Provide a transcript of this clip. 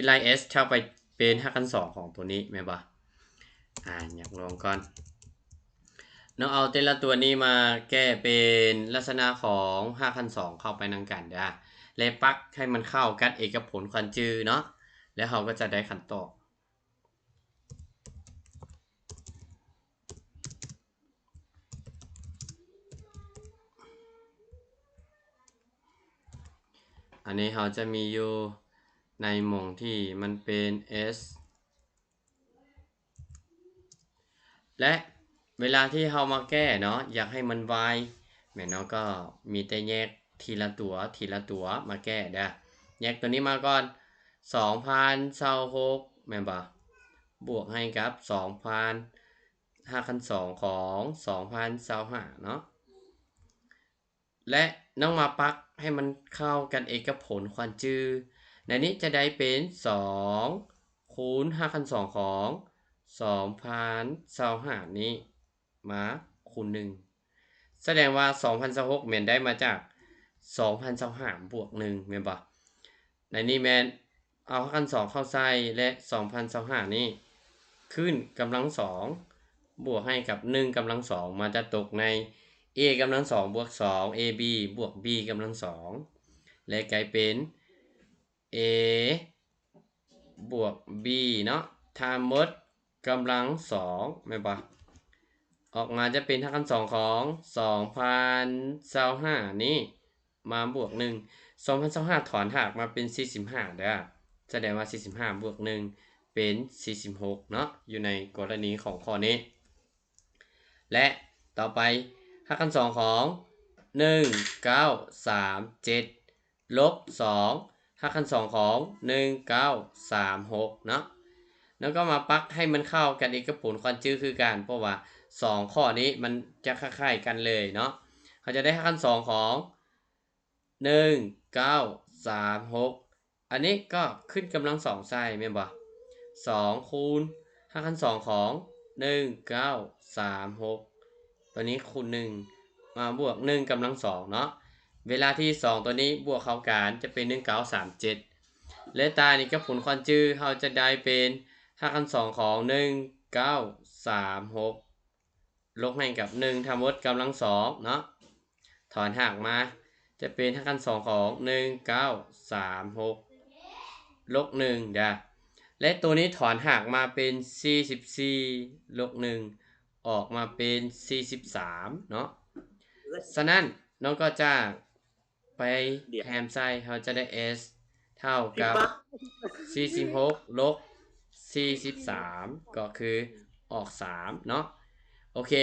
ໄລ່ S ເທົ່າໄປເປັນຮາກຂັ້ນສອງຂອງຕົວນີ້ແມ່ນບໍ່? ອາ ຢາກລອງກ່ອນ. ນ້ອງເອົາແຕ່ລະຕົວນີ້ມາແກ້ເປັນລັກສະນະຂອງຮາກຂັ້ນສອງເຂົ້າໄປນຳກັນເດີ້ ແລະ ປັກໃຫ້ມັນເຂົ້າກັບເອກະຜົນຂວັນຈື່ເນາະ ແລ້ວເຮົາກໍຈະໄດ້ຄຳຕອບ. ອັນນີ້ເຮົາຈະມີຢູ່ໃນໝ່ອງທີ່ມັນເປັນ S ແລະ ເວລາທີ່ເຮົາມາແກ້ເນາະ ຢາກໃຫ້ມັນໄວ ແມ່ນເນາະ ກໍມີແຕ່ແຍກທີລະຕົວ ທີລະຕົວມາແກ້ເດີ້. ແຍກຕົວນີ້ມາກ່ອນ ສອງພັນຊາວຫົກ ແມ່ນບໍ່? ບວກໃຫ້ກັບສອງພັນ ຮາກຂັ້ນສອງຂອງສອງພັນຊາວຫ້າເນາະ ແລະ ນ້ອງມາປັກໃຫ້ມັນເຂົ້າກັບເອກະຜົນຂວັນຈື່ ໃນນີ້ຈະໄດ້ເປັນສອງຄູນຮາກຂັ້ນສອງຂອງສອງພັນຊາວຫ້ານີ້ມາຄູນໜຶ່ງ ສະແດງວ່າສອງພັນຊາວຫົກແມ່ນໄດ້ມາຈາກສອງພັນຊາວຫ້າບວກໜຶ່ງ ແມ່ນບໍ່? ໃນນີ້ແມ່ນເອົາຮາກຂັ້ນສອງເຂົ້າໃສ່ ແລະ ສອງພັນຊາວຫ້ານີ້ຂຶ້ນກຳລັງສອງ ບວກໃຫ້ກັບໜຶ່ງກຳລັງສອງ ມັນຈະຕົກໃນ A ກຳລັງສອງບວກສອງ AB ບວກ B ກຳລັງສອງ ແລະ ກາຍເປັນ A ບວກ B ເນາະ ທັງໝົດກຳລັງສອງ ແມ່ນບໍ່? ອອກມາຈະເປັນຮາກຂັ້ນສອງຂອງສອງພັນຊາວຫ້ານີ້ ມາບວກໜຶ່ງ ສອງພັນຊາວຫ້າຖອນຮາກມາເປັນສີ່ສິບຫ້າເດີ້ ສະແດງວ່າສີ່ສິບຫ້າບວກໜຶ່ງເປັນສີ່ສິບຫົກເນາະ ຢູ່ໃນກໍລະນີຂອງຂໍ້ນີ້ ແລະ ຕໍ່ໄປຮາກຂັ້ນສອງຂອງໜຶ່ງເກົ້າສາມເຈັດ ລົບສອງ ຮາກຂັ້ນສອງຂອງໜຶ່ງເກົ້າສາມຫົກເນາະ ແລ້ວກໍມາປັກໃຫ້ມັນເຂົ້າກັບເອກະຜົນຂວັນຈື່ຄືກັນ ເພາະວ່າສອງຂໍ້ນີ້ມັນຈະຄ້າຍໆກັນເລີຍເນາະ ເຮົາຈະໄດ້ຮາກຂັ້ນສອງຂອງ ໜຶ່ງເກົ້າສາມຫົກ ອັນນີ້ກໍຂຶ້ນກຳລັງສອງໃສ່ແມ່ນບໍ່? ສອງຄູນຮາກຂັ້ນສອງຂອງໜຶ່ງເກົ້າສາມຫົກ ຕົວນີ້ຄູນໜຶ່ງ ມາບວກໜຶ່ງກຳລັງສອງເນາະ ເວລາທີ່ສອງຕົວນີ້ບວກເຂົ້າກັນຈະເປັນໜຶ່ງເກົ້າສາມເຈັດ ແລະ ຕາມເອກະຜົນຂວັນຈື່ ເຮົາຈະໄດ້ເປັນຮາກຂັ້ນສອງຂອງໜຶ່ງເກົ້າສາມຫົກ ລົບໃຫ້ກັບໜຶ່ງທັງໝົດກຳລັງສອງເນາະ ຖອນຮາກມາຈະເປັນຮາກຂັ້ນສອງຂອງໜຶ່ງເກົ້າສາມຫົກ ລົບໜຶ່ງເດີ້ ແລະ ໂຕນີ້ຖອນຮາກມາເປັນສີ່ສິບສີ່ ລົບໜຶ່ງ ອອກມາເປັນສີ່ສິບສາມເນາະ ສະນັ້ນນ້ອງກໍຈະ ໄປແທນໃສ່ ເຮົາຈະໄດ້ S ເທົ່າກັບສີ່ສິບຫົກລົບສີ່ສິບສາມ ກໍຄືອອກສາມເນາະ ໂອເຄ